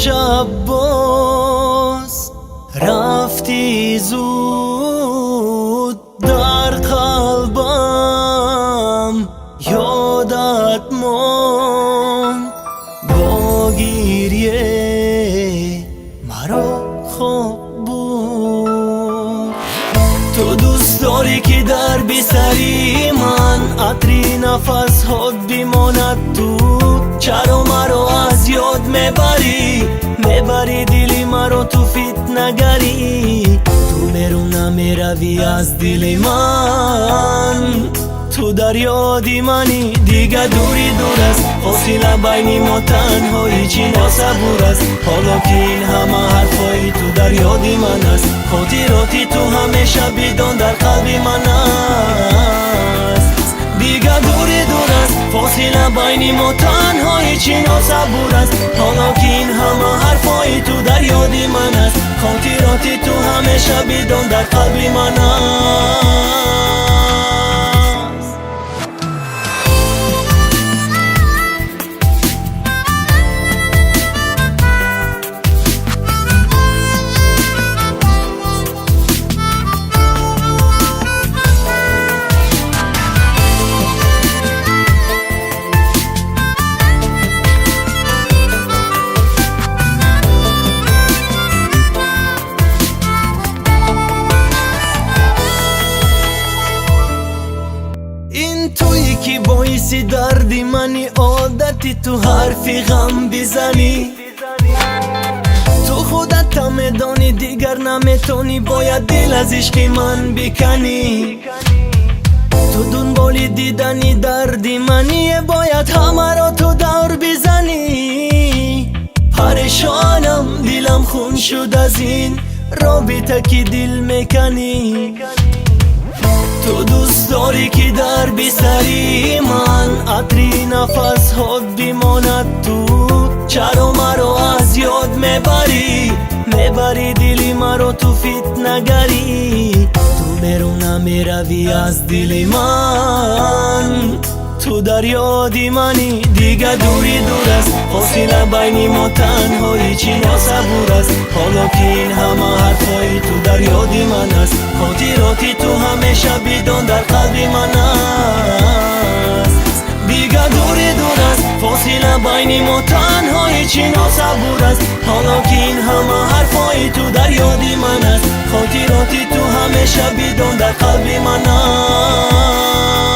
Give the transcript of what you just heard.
Шаб боз рафтӣ зуд, дар қалбам ёдат монд, бо гирья маро хоб бурд. Ту дӯст дорӣ, ки дар бистари ман атри нафасҳот бимонад. Ту чаро маро аз ёд мебарӣ, мебарӣ дили маро ту фитнагарӣ? Ту берун намеравӣ аз дили ман, ту дар ёди манӣ. Дига дури дур аст фосила байни мо, танҳоӣ чӣ носабур аст. Ҳоло ки ин ҳама ҳарфҳои ту дар ёди ман аст, хотироти ту ҳамеша бидон дар қалби ман аст. Дига дури дур аст фосила байни мо, танҳоӣ чӣ носабур аст. Ҳоло ки ин ҳама ҳарфҳои ту дар ёди ман аст, хотироти ту ҳамеша бидон дар қалби ман аст. Ин туе, ки боиси дарди мани, одати ту ҳарфи ғам бизанӣ. Ту худата медонӣ, дигар наметонӣ, бояд дил аз ишқи ман биканӣ. Ту дунболи дидани дарди мание, бояд ҳамаро ту давр бизанӣ. Парешонам, дилам хун шуд аз ин робита, ки дил меканӣ. Ту дӯст дорӣ, ки дар бистари ман атри нафасҳот бимонад. Ту чаро маро аз ёд мебарӣ, мебарӣ дили маро ту фитнагарӣ? Ту берун намеравӣ аз дили ман, ту дар ёди манӣ. Дига дури дур аст фосила байни мо, танҳоӣ чӣ носабур аст. Ҳоло ки ин ҳама ҳарфҳои ту дар ёди ман аст, хотироти ту ҳамеша бидон дар қалби ман аст. Дига дури дур аст фосила байни мо, танҳоӣ чӣ носабур аст. Ҳоло ки ин ҳама ҳарфҳои ту дар ёди ман аст, хотироти ту ҳамеша бидон дар қалби ман аст.